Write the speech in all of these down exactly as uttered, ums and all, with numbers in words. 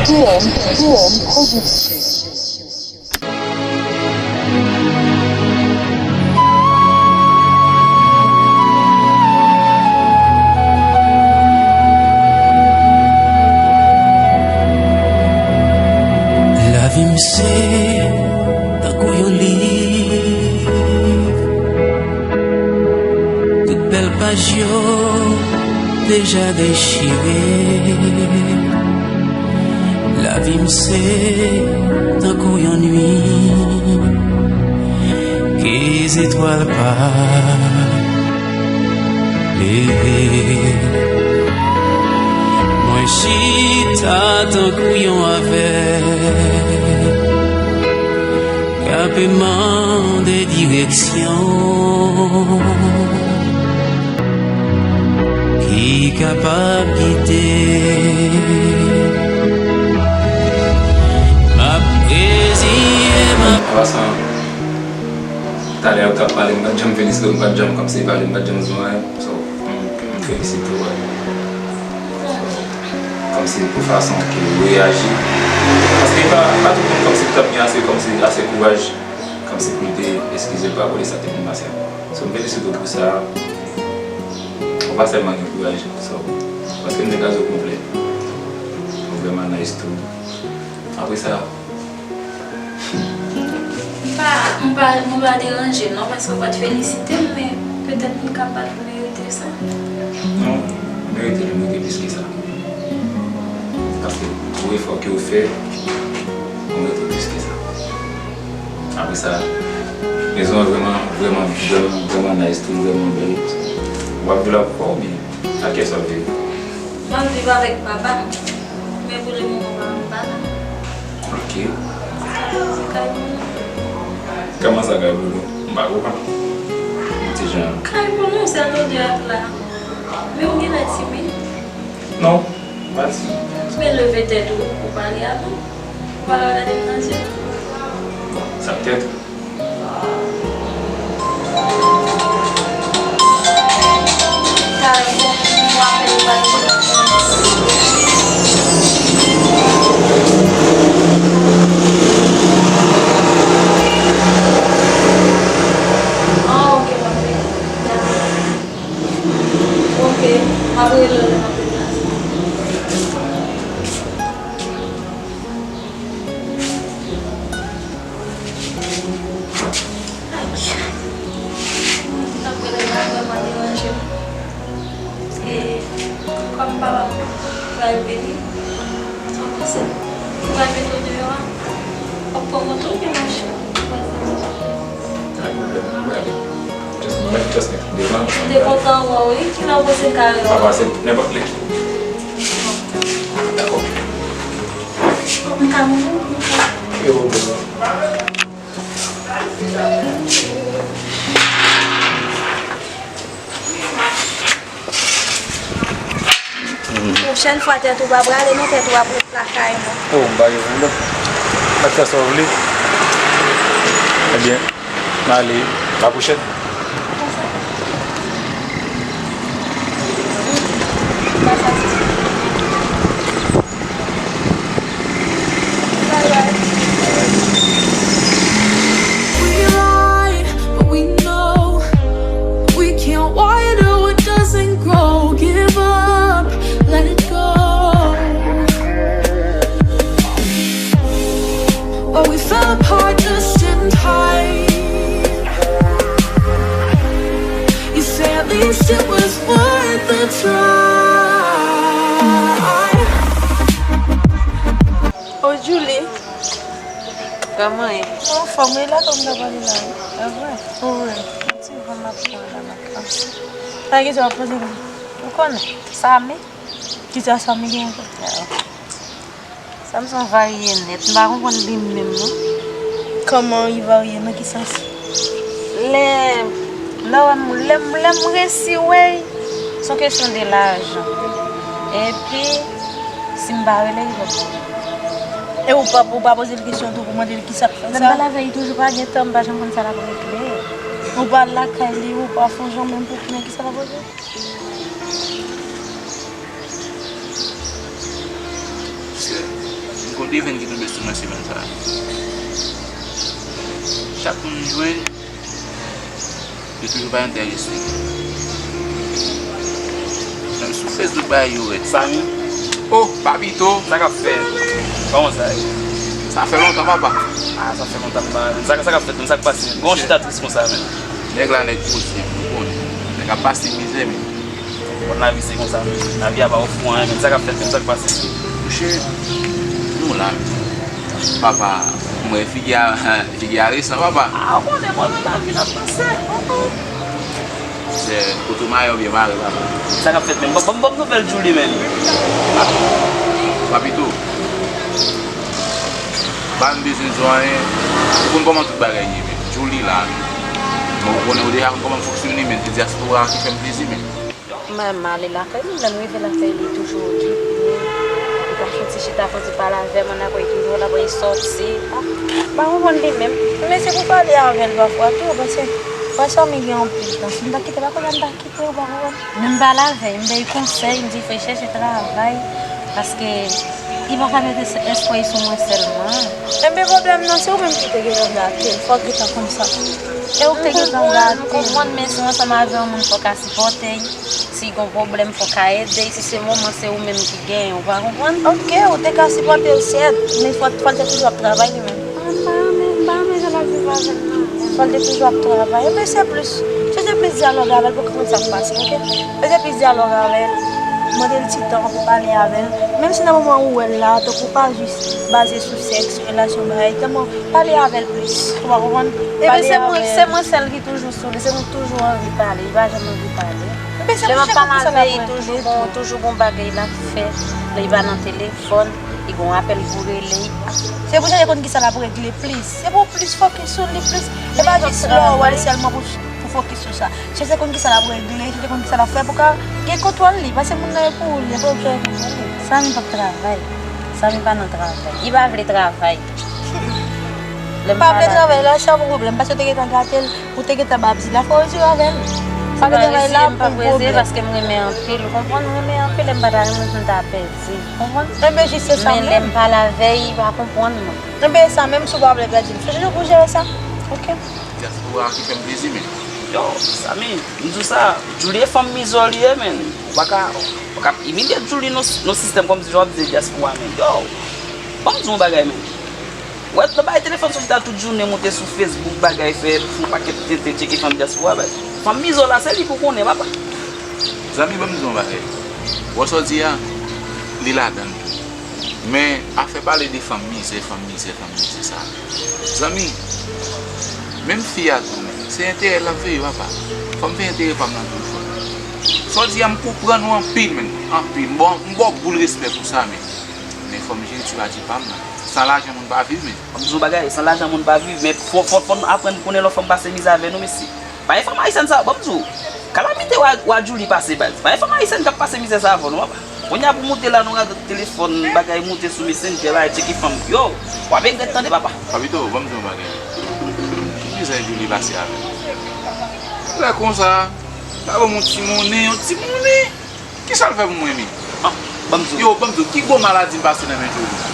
D M, D M Production. Lavi m se tankou yon liv. Tout bèl paj yo deja dechire. Lavi m se tankou yon nuit ke zetwal pa leve. Mwen chita tankou yon avèg k ape mande direksyon ki kapab gide. M ap reziye m ap An pasan, talè yo t ap pale, m pa t janm fè disko, m pa t janm kòmsi pale, m pa t janm di anyen. So, m, m felisite w, kòmsi pou fason ke ou reyaji. Paske pa, pa tout moun kòmsi ki t ap gen ase, kòmsi ase kouraj, kòmsi pou l te eskize l pa rapò de sa k te vin pase a. So, m felisite w pou sa. Ou pa sèlman gen kouraj, so, paske m te gazo konplè. Ou vrèman nice tou. Apre sa, M pa, m pa, m pa deranje non, paske w pa t felisite m, men petèt m ka pa t merite sa. Non, ou merite, ou merite plis ke sa. Paske pou efò ke w fè, ou merite plis ke sa. Apre sa, mezon an vrèman, vrèman, vrèman, vrèman nice tou, vrèman bèl. W ap viv la pou kò w oubyen ak kè sa w ap viv? M ap viv avèk papa m, men pou le moman papa m pa la. Ok. Kòman sa kay pou nou? M pa konprann. Yon ti jan. Kay pou nou, sèl nou de ap la. Men ou genlè timid. Non, m pa timid. Men leve tèt ou, ou pale avè m. Ou pa ka gade m nan zye. Sa petèt. Ok, m ap rele w lè m ap deplase. Apre lè la, vrèman deranje m. E kòm papa m pral vini, sa w panse? Ou pral mete w deyò a? W ap pran moto oubyen machin? Pa gen pwoblèm, mwen prale. Just, mwen just met devan. M te kontan wè w, wi. Kilè w panse m ka rive? Pa pase nenpòt lè. Dakò. M ka moute? Yo, bon. Pwochèn fwa, tèt ou pa prale non, tèt ou ap ret lakay mwen. Oh, m pa gen pwoblèm. Ak fè sa w vle. Ebyen, m ale. A pwochèn. We lie, but we know we can't water what doesn't grow. Give up, let it go. But we fell apart just in time. You say at least it was worth a try. Oh, Julie. Kòman ye? Anfòm, e la kòm ta pale la, wi. E vre? Wi. Ti van m ap pran la, m ap panse. Sa ki sa w ap panse konsa? Ou konnen, Samy? Kisa Samy gen ankò? Sa m se yon varye nèt, m pa konprann li menm non. Kòman li varye, nan ki sans? Lè, lè w wè m, lè m, lè m resi wè l, se yon kesyon de lajan. Epi, si m pa rele, li p ap rele. E ou pa, ou pa poze l kesyon tou pou mande l kisa k fè sa? Lè m pale avè l, li toujou pa gen tan, m pa janm konn sa l ap regle. Ou pa al lakay li, ou pa fè yon jan menm pou konnen kisa l ap regle? Paske Yon devenn ki tonbe sou mwen semèn sa a. Chak moun m jwenn, yo toujou pa enterese. Menm sou Facebook, bagay yo rèd. Samy. Oh, Papito, sa k ap fèt? Kòman sa ye? Sa fè lontan, papa. Ah, sa fè lontan, papa. Sa, sa k ap fèt, sa k pase? Gon chita tris konsa, men. Nèg la, nèg posib, nou konnen. Nèg ap pase mizè, men. Bon, lavi se konsa, men. Lavi a pa ofri anyen, men. Sa k ap fèt, men. Sa k pase? Mouche, nou la, men. Papa, mwen figi a, figi a resan, papa. Ah, ou konnen, mwen, men lavi n ap pase. Se kote w mare oubyen mare, papa. Sa k ap fèt, men? Ban, ban, ban m nouvèl Julie, men. Ah, Papito. Pa m bezwen di w anyen. Ou konn kòman tout bagay ye, men. Julie la, men. Bon, ou konnen, ou deja konn kòman m fonksyone, men. Se dyaspora a ki fè m plezi, men. Mwen, m ale lakay li, lè m rive lakay li, li toujou okipe. Li pa fè ti chita, fè ti pale avè m, ann akwè li toujou la, pou li sòti. Ah, m pa konprann li menm. Men se pou pale avè l pafwa tou, paske, paske Samy gen anpil tan. Si m ta kite l, pa konnen m ta kite l, ou pa konprann. Men m pale avè l, m bay konsèy, m di, "Frè, chèche travay, paske li pa ka mete espwa li sou mwen sèlman." Enben, pwoblèm nan, se ou menm ki te gentan gate l, fò w gentan konn sa. E ou ki te gentan gate l. M konprann, men se ansanm avè yon moun fò w ka sipòte l. Si gon pwoblèm, fò w ka ede l. Si se moman, se ou menm ki genyen, ou pa konprann? Oke, ou te ka sipòte l, sèt, men fò, fò l te toujou ap travay li menm. Mwen pa renmen, m pa renmen jan l ap viv avè m nan. Fò l te toujou ap travay. Epi se plis, chèche plis dyalòg avè l pou w konprann sa k pase, oke? Chèche plis dyalòg avè l. Mande l ti tan pou pale avè l. Menm si nan moman ou wè l la, tankou pa jis baze sou sèks, sou relasyon, bagay, tankou pale avè l plis. Ou pa konprann? Ebyen, se mwen, se mwen sèl ki toujou sou li, se mwen toujou anvi pale, li pa janm anvi pale. Lè m ap pale avè l, toujou gon, toujou gon bagay l ap fè. Lè li pa nan telefòn, li gon apèl pou rele. Se pou chèche konn kisa l ap regle plis. Se pou plis fokis sou li plis. E pa jis lè w wè l sèlman pou, pou fokis sou sa. Chèche konn kisa l ap regle, chèche konn kisa l ap fè pou ka gen kontwòl li. Paske moun nan e pou ou li ye, fò w chèche konn li. Samy p ap travay. Samy pa nan travay. Li pa vle travay. Lè m pa vle travay la, sa yon pwoblèm, paske w te gentan gate l, ou te gentan ba Abdi la, fò w retire avè l. Pa vle travay la, m p ap retire paske m renmen anpil, ou konprann? M renmen anpil, e m pa ta renmen pou m ta pèdi, ou konprann? Enben, jis se sa menm. Men lè m pale avè l, li pa konprann mwen. Enben, sa menm, si w pa vle pèdi l, fè jan pou w jere sa, oke? Dyaspora ki fè m plezi, men. Yo, Samy, m di w sa, Julie fanm mizò li ye, men. Ou pa ka, ou pa ka imilye Julie nan, nan sistèm kòmsi jan w ap di dyaspora, men. Yo, ban m di w yon bagay, men. Wè, nan bay telefòn sou chita tout jounen, monte sou Facebook, bagay fè, fè yon pakèt tenten, tcheke fanm dyaspora, bay. Fanm mizò la, se li pou konnen, papa. Zanmi, ban m di w yon bagay. Wè sa w di a, li ladan l tou. Men, afè pale de fanm mizè, fanm mizè, fanm mizè sa. Zanmi, menm fi a tou, se enterè l l ap veye, papa. Fò m veye enterè pa m nan tou, frè. Sa w di a, m konprann ou anpil, men. Anpil. M ba w, m ba w boul respè pou sa, men. Men fò m jere ti pati pa m nan. San lajan moun pa viv, men. Ban m di w bagay, san lajan moun pa viv, men fò, fò, fò n aprann konnen lè fanm pase mizè avè nou, mesye. Pa gen fanm ayisyèn sa, ban m di w. Kalamite wa, wa Djouly pase, baz. Pa gen fanm ayisyèn k ap pase mizè sa avè w, non, papa. Kounye a pou moute la, nou gade telefòn, bagay moute sou Messenger, bagay tcheke fanm. Yo, w ap regrèt tande, papa. Papito, ban m di w yon bagay. Ki mizè Djouly pase avè w? Lè konsa, pa ban m yon ti monnen, yon ti monnen. Kisa l fè pou mwen, men? Ah, ban m di w. Yo, ban m di w, ki gwo maladi m pase nan men Djouly?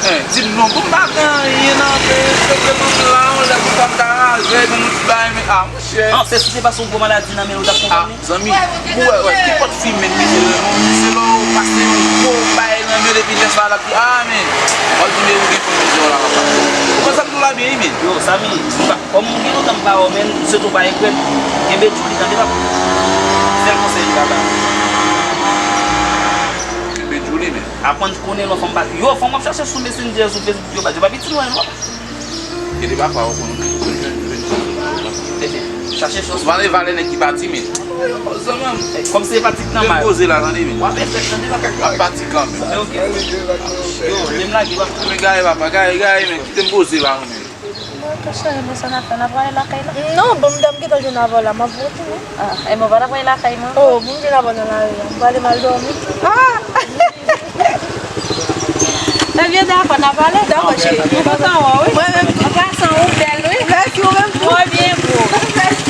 Hein, di m non, bon, m pa gen anyen nan men, se ke m la, yon lè pou fanm ta raje, bon, yon ti bagay, men, ah, monchè. Ah, se si te pase yon gwo maladi nan men l, ou t ap konprann li? Ah, zanmi, ou wè, wè, kenpòt fi menm, men se lè, non, se lè w pase yon gwo bagay nan men l, epi lè sa l ap di, ah, men, w ap di, men ou gen fanm mizè w la, papa. Ou konn sa m di w la byen, wi, men. Yo, Samy, m pa, kòm m gen lontan m pa wè w, men, m swete w pa regrèt. Kenbe Djouly, tande, papa. Sèl konsèy m ka ba w. Kenbe Djouly, men. Aprann konnen lè fanm pa, yo, fanm w ap chache sou Messenger, sou Facebook, yo, pa, yo pa piti lwen, non. Gen de bagay ou konnen ou toujou jwenn, jwenn. Tete, chache chans. Ou pa lè valè nèg ki pati, men. Yo, zanmi m. Kòm se pati k nan mal. Poze la, tande, men. W ap efèk, tande, papa. W ap pati kanmenm. Ok. Yo, men m lage, papa. Men gaye, papa, gaye, gaye, men. Kite m poze la, men. Bon, cheri, men sa n ap fè, n ap prale lakay la? Non, bon, m dam gentan jwenn avè w la, m ap retounen. Ah, e mwen pa t ap prale lakay mwen. Oh, bon, m vin avè w nan lari a. M prale m al dòmi. Ah! Ebyen, dakò, n ap ale. Dakò, cheri. M kontan wè w, wi. Mwen menm tou. An pasan, ou bèl, wi. Mèsi, ou menm tou. Ou byen gwo. Mèsi.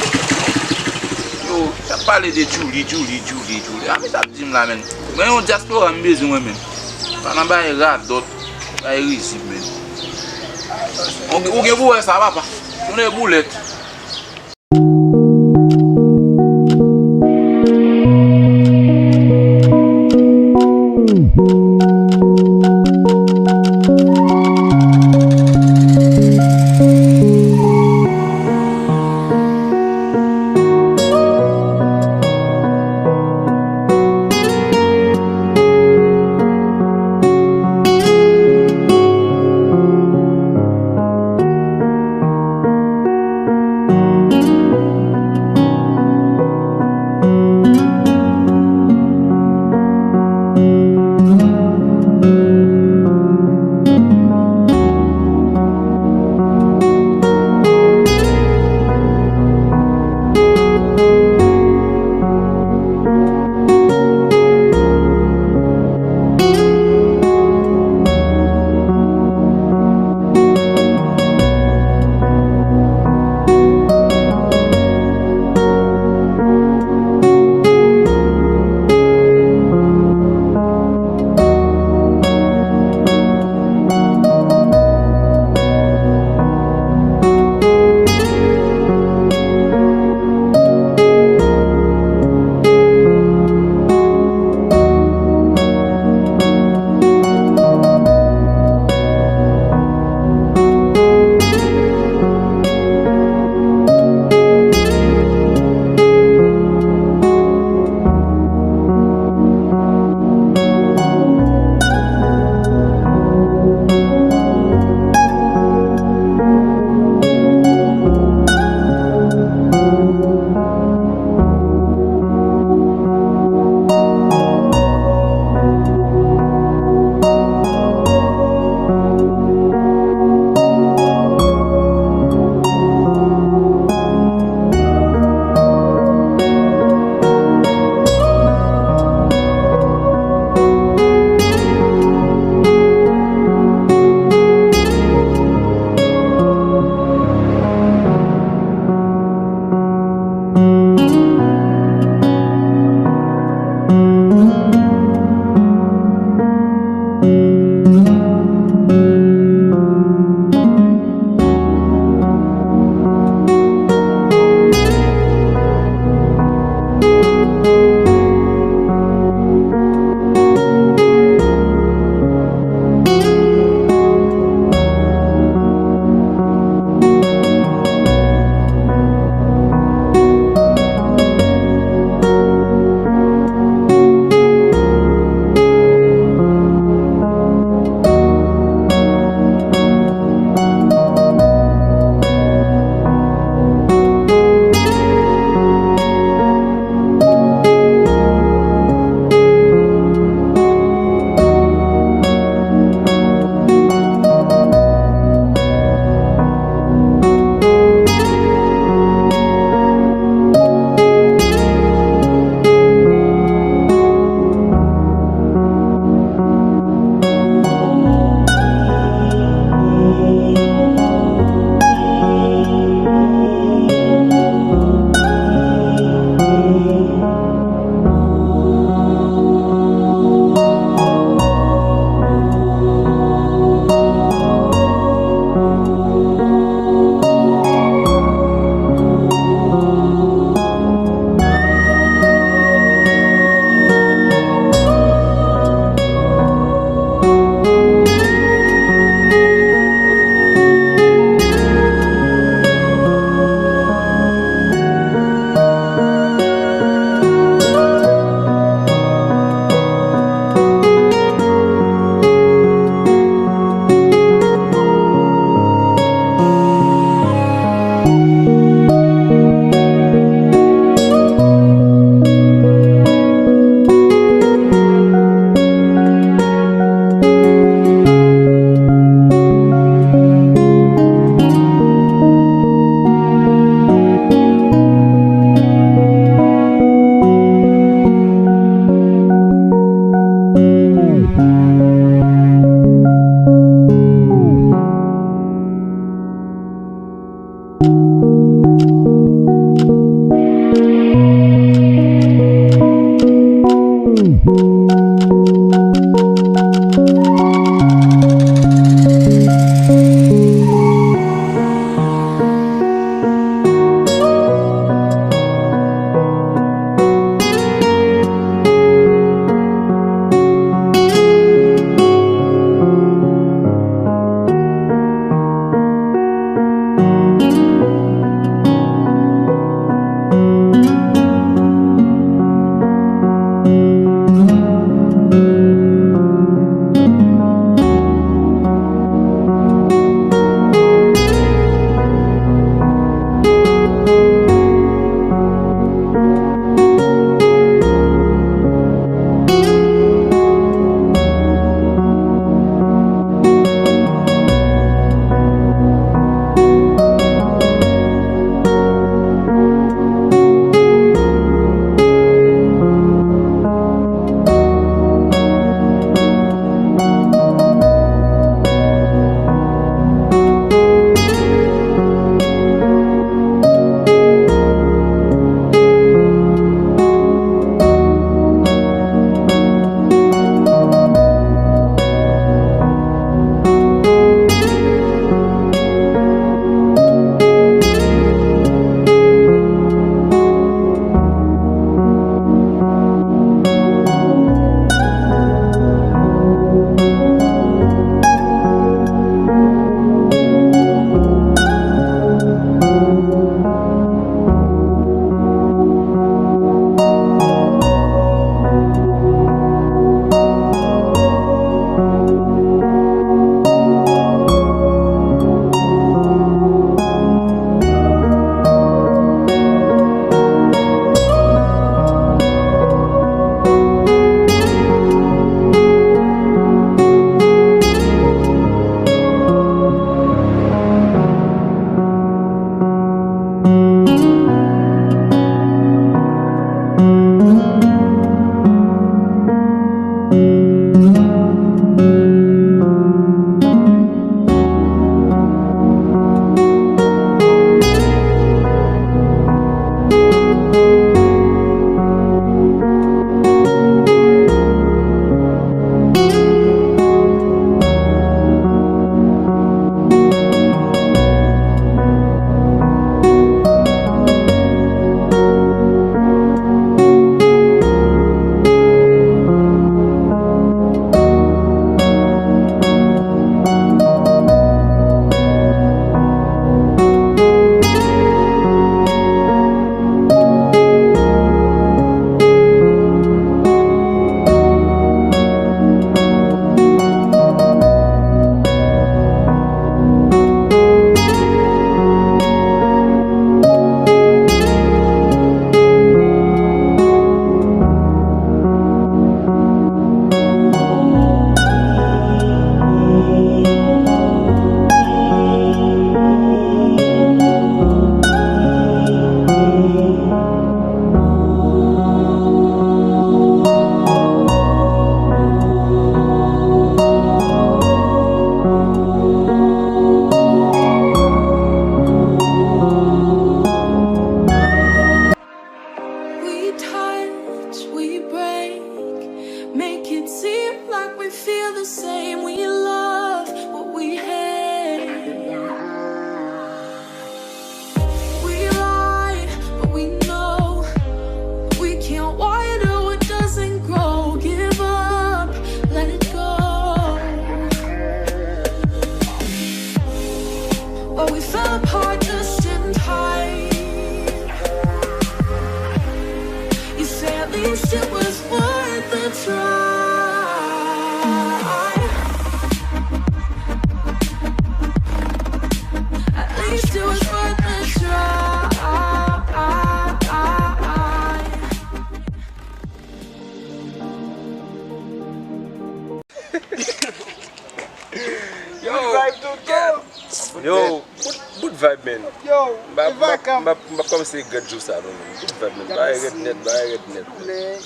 Yo, y ap pale de Djouly, Djouly, Djouly, Djouly. A, men sa ap di m la, menm. Mwen, yon dyaspora m bezwen, mwen menm. Pa nan bagay radòt. Ay, rizib, men. Ou, ou gen pou wè sa, papa. Tounen boulèt. Yo, bout, bout vibe, man. Yo, m pa, m pa, m pa, m pa kòmanse regrèt jou sa, non, man. Bout vibe, man. Bagay rèd nèt, bagay rèd nèt, man.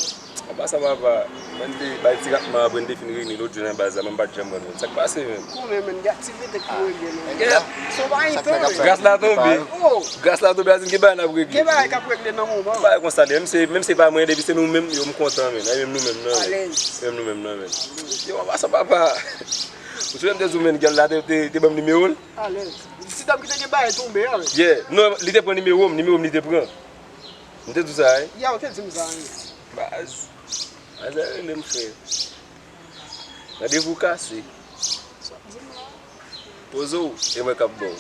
An pasan, papa, mwen te bay ti rat mwen apre n te fin reyini lòt jou nan baz la, mwen m pa t janm rann, man. Sa k pase, man? Koumen, man, gen aktivite ki regle, man. Yeah. So, pa gen tan. Gras la tonbe. Oh. Gras la tonbe, Azin, gen bagay n ap regle. Gen bagay k ap regle nan moman. Bagay konsa, menm se, menm se pa mwen, depi se nou menm, yo, m kontan, man. Ay, menm nou menm, non, man. Alèz. Menm nou menm, non, man. Yo, an pasan, papa. Ou sonje m te di w, man, gèl la te, te, te ban m nimewo l. Alèz. Ti dam ki te gen bagay tonbe a, wi. Yeah. Non, li te pran nimewo m, nimewo m li te pran. M te di w sa, wi. Yeah, ou te di m sa, wi. Baz. Baz la rele m, frè. Randevou kase. Sa w di m la? Poze w, e mwen k ap ba w.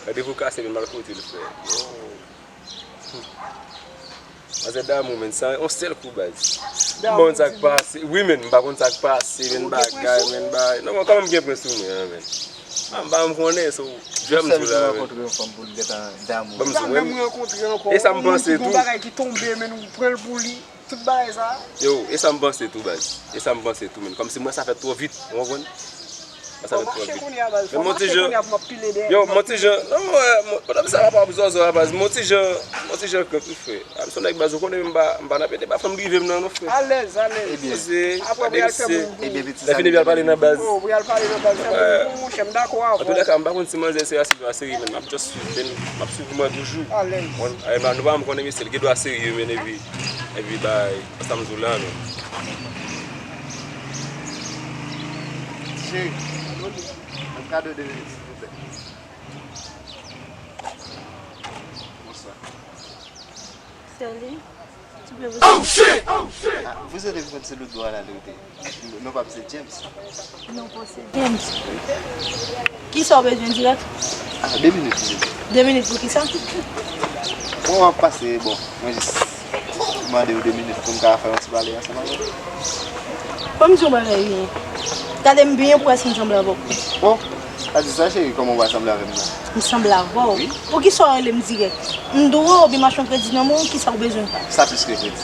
Randevou kase, men m al kote l, frè. Yo. Manzè damou, man, sa yon sèl kou, baz. M pa konn sa k pase. Wi, man, m pa konn sa k pase, man, bagay, man, bagay. Non, mwen kòman m gen pwen sou mwen an, man? Ah, m pa janm konnen, so, jwè m di w la, man. Rankontre yon fanm pou l gentan damou. Ban m di w, man. E sa m panse tou. Gon bagay ki tonbe, man, ou pran l pou li. Tout bagay sa. Yo, e sa m panse tou, baz. E sa m panse tou, man. Kòmsi mwen sa fèt twò vit, ou konprann? Sa fè twò vit. Men mon ti jan, yo, mon ti jan, non, wè, mon, pandan sa papa ap zòzò a, baz, mon ti jan, mon ti jan krank wi, frè. A, m se yon nèg, baz, ou konnen m pa, m pa nan pete, pa fanm drive m nan, non, frè. Alèz, alèz. Ebyen. Poze, pa dekse. Lè fini epi al pale nan baz. Oh, pou y al pale nan baz, fè moun, monchè, m dakò avè w. Antoulèka, m pa konn si manzè serye, si li pa serye, men m ap just swiv, men m ap swiv mwen toujou. Alèz. Bon, ay, nou pa janm konnen mesye, li gen dwa serye, men epi, epi bay, sa m di w la, men. Cheri, yon kado de minit, silvouplè. Bonswa. Sèli, tu peux vous... Ah, vous êtes le petit loup de la levée. Non pa, se James. Non pa, se James. Kisa w bezwen dirèk? Ah, de minit, de minit. De minit pou kisa? Bon, w ap pase, bon, mwen jis mande w de minit pou m ka fè yon ti pale ansanm avè w. Ban m di w yon bagay byen. Gade m byen pou wè si m sanble avè w. Bon, pa di sa, cheri, kòman w pa sanble avè m nan? M sanble avè w? Wi. Poukisa w rele m dirèk? M dwe w oubyen m achte yon kredi nan men w, kisa w bezwen? Sa plis ke kredi.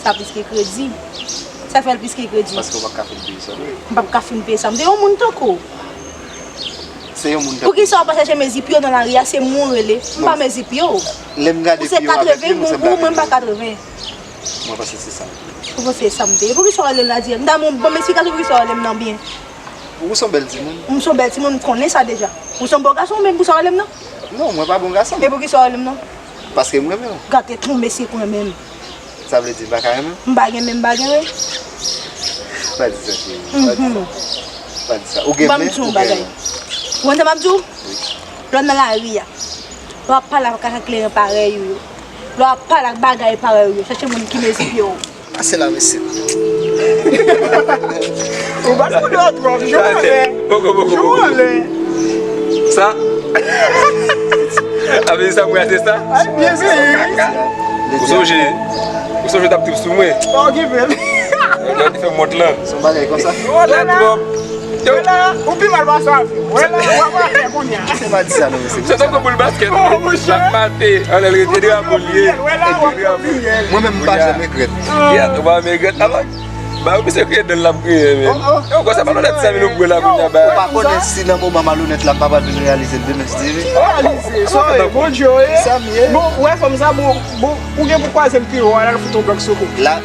Sa plis ke kredi? Sa fè l plis ke kredi? Paske w p ap ka fin peye sa m dwe. M p ap ka fin peye sa m dwe. Yon moun tankou w. Se yon moun tankou w. Poukisa w pa chèche mezi pye w nan lari a? Se mwen w rele. M pa mezi pye w. Lè m gade pye w avèk li, m sanble avèk mwen. Ou se katreven, mwen pa katreven. Mwen panse se sa m te ye. Ou panse se sa m te ye? Poukisa w rele m la dirèk? M ta ban w bon esplikasyon poukisa w rele m nan byen. Ou se yon bèl timoun. M se yon bèl timoun, m konnen sa deja. Ou se yon bon gason, men poukisa w rele m nan? Non, mwen pa bon gason. E poukisa w rele m nan? Paske m renmen w. Gade yon mesye k renmen m. Sa vle di m pa ka renmen w? M pa gen men, m pa gen ren. Pa di sa, cheri. Pa di sa. Pa di sa. Ou gen men, ou gen ren. Ban m di w yon bagay. Ou konn sa m ap di w? Wi. Lè w nan lari a, lè w ap pale ak kleren parèy ou yo, lè w ap pale ak bagay parèy ou yo, chèche moun ki mezi pye w. Pase la, mesye. Ou pa t konnen w twòp. Jou anlè. Poko, poko, poko. Jou anlè. Sa? Avè sa, mwen, se sa? Ay, byen, se. Ou sonje, ou sonje w t ap trip sou mwen? Pa okipe l. Lè w te fè mont lan. Se yon bagay konsa. Ou anlè twòp. Wè la, ou pi mal pase avè m. Wè la, w ap afè kounye a. Se pa di sa non, mesye. Se tankou boul baskèt. Oh, monchè. L ap mate, anlè l rete drapo l ye. Wè la, w ap fè yon pi bèl. Mwen menm, m pa janm regrèt. Yeah, ou pa janm regrèt. Apa, ba, ou misye kriye dan l ap griyen, men. Oh, oh. Yo, konsa, malonèt sa vin ou pran la kounye a, ba. Ou pa konnen si nan moman malonèt la, m pa pral vin reyalize l demen, si Dye vle. Reyalize, sa w ye, Bondye w ye. Sa m ye. Bon, ou wè fanm sa, bon, bon, ou gen pou kwaze l pi wo, al fout yon blòk sou kou. La,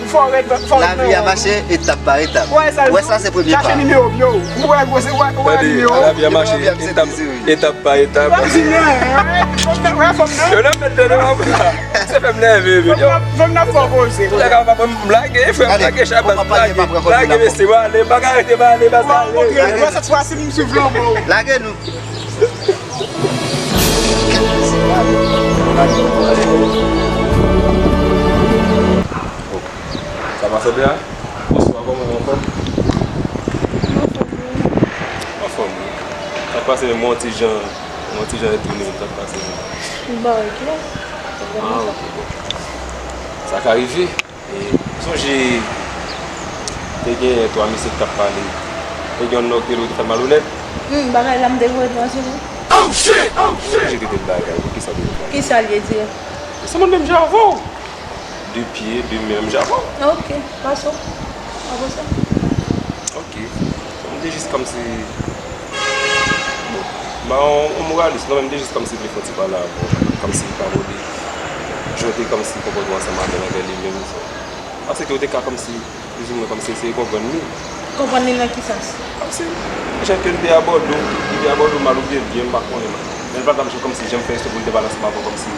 lavi a mache etap pa etap. Wè sa, se premye pa. Chache nimewo pye w. Ou wè gwo, se wè, wè nimewo. Lavi a mache etap, etap pa etap. Wè fanm nan. Yo nan fèt de nou, papa. Se fè m nève, men. Fanm nan fò poze. Lè ka papa m lage, frè m lage chabak, lage, lage, mesye, m ale, m pa ka rete, m ale, m ale. Wè sèt fwa si m swiv lanmò. Lage nou. Sa pa sanble a? Bonswa, kòman w anfòm? Anfòm, wi. Sa pase menm, mwen yon ti jan, mwen yon ti jan etone, sa pase menm. M pa wè klè. Ah, ok, bon. Sa ka rive. E, sonje, te gen twa mesye ki t ap pale. Te gen yonn nan yo ki rele w te fè l malonèt. Hmm, bagay la m te voye twa sou li. Ou sonje te di l bagay, pou kisa w te di l bagay? Kisa l ye di? Se moun menm jan avè w. De pye, de men, menm jan avè w. Ok, pase w. Apre sa. Ok. M te jis kòmsi, M pa yon, yon moralis, non, men m te jis kòmsi vle fè yon ti pale avè w, kòmsi pa vle jan w te kòmsi konpòte w ansanm avè l, anvè li menm. Paske w te ka kòmsi, plizoumwen kòmsi eseye konprann li. Konprann li nan ki sans? Kòmsi, jan ke l te abòde w, li te abòde w mal oubyen byen, m pa konnen, non. Men l pa t ap janm kòmsi janm fè espre pou l te pale ansanm avè w kòmsi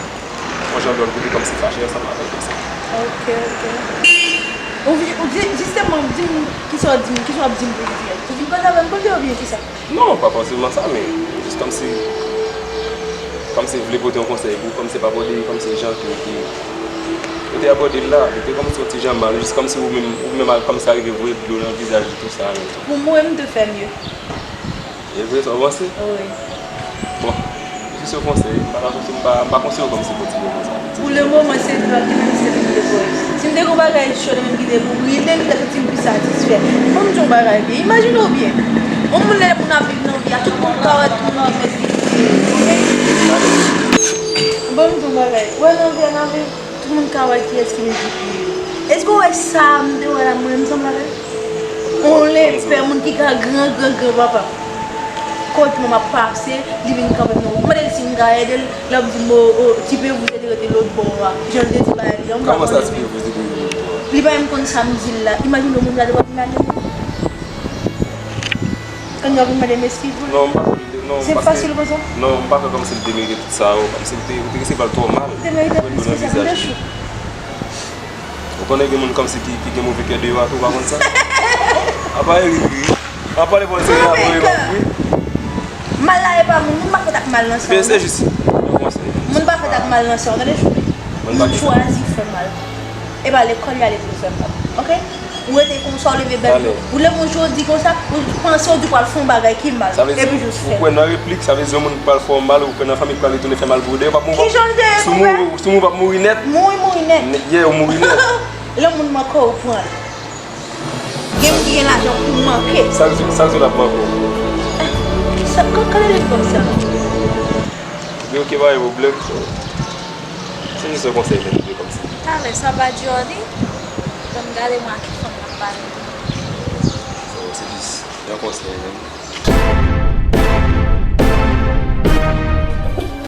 yon jan dòt kote kòmsi fache ansanm avè l konsa. Ok, ok. Ou vin, ou di, jisteman, di m, kisa w di m, kisa w ap di m pou l dirèk? Ou vin koze avè m pou l di oubyen kisa? Non, pa fòseman sa, men jis kòmsi, kòmsi vle pote yon konsèy pou, kòmsi pa abòde, kòmsi jan ke, ke, ke w te abòde l la, li te kòmsi yon ti jan mal, jis kòmsi ou menm, ou menm al kòmsi arive voye dlo nan vizaj li tou sa, men. Pou mwen, m te fè mye. E vre sa w panse? Wi. Bon, jis yon konsèy, m pa ta konseye, m pa, m pa konseye w kòmsi kontinye konsa. Pou le moman, se dlo ki nan liste pou m te voye. Si m te gen yon bagay cho nan menm ki te pou bride, m ta santi m pi satisfè. Ban m di yon bagay byen. Imajine w byen. Yon moun lè pou n ap viv nan vi a, tout moun ka wè tout moun ki mèt li ye. Oke? Ban m di yon bagay. Wè nan vi a n ap viv, tout moun ka wè kiyès ki mèt li ye. Èske w wè sa m te wè la, mwen menm sanble avè l? On lepè, moun ki ka gran, gran, gran papa. Kot mwen m ap pase, li vin kanpe m nan wout. M mande l si m ka ede l, l ap di m, o, o, ti pe, vous êtes rete lòt bò a. Jan l te di bagay li an, m pa konnen. Kòman sa, ti pe, vous êtes rete lòt bò a? Li pa menm konn sa m di l la. Imajine w moun la te pral vin mande m. Kounye a w vin mande m eskiz pou li. Non, m pa konn, non, se fasil konsa? Non, m pa fè kòmsi l te merite tout sa, o, kòmsi l te, ou te resevwa l twò mal. Ou te merite plis ke sa, m te chou. Ou konnen gen moun kòmsi ki, ki gen move kè deyò a tou, ou pa konn sa? Apa Eric ri? Apa le bon se la pou Eric ri? Mal la e pa moun, moun pa fèt ak mal nan san. Men se jis yon konsèy. Moun pa fèt ak mal nan san, tande chou. Moun chwazi fè mal. E pa lekòl y ale pou l fè mal. Oke? Ou rete konsa, ou leve bèl jou. Ou leve yon jodi konsa, ou panse ou di w pral fè yon bagay ki mal. Epi jis fè. Ou kwè nan replik, sa vle di yon moun pral fè w mal, ou kwè nan fanmi pral retounen fè mal pou ou. Dayè, w p ap mouri. Ki jan de replik? Si w mouri, si w mouri, w p ap mouri nèt. Mouri, mouri nèt. Yeah, ou mouri nèt. Lè yon moun manke w, ou pran l. Gen moun ki gen lajan pou manke. Sak di, sak di w l ap manke w? Sa, ka, ka lè l konsa. Gen okenn bagay pwoblèm. Se jis yon konsèy, men, li kòmsi. Talè, sa pa Jordy? Ban m gade mwen ak ki fanm l ap pale. Se jis yon konsèy, men.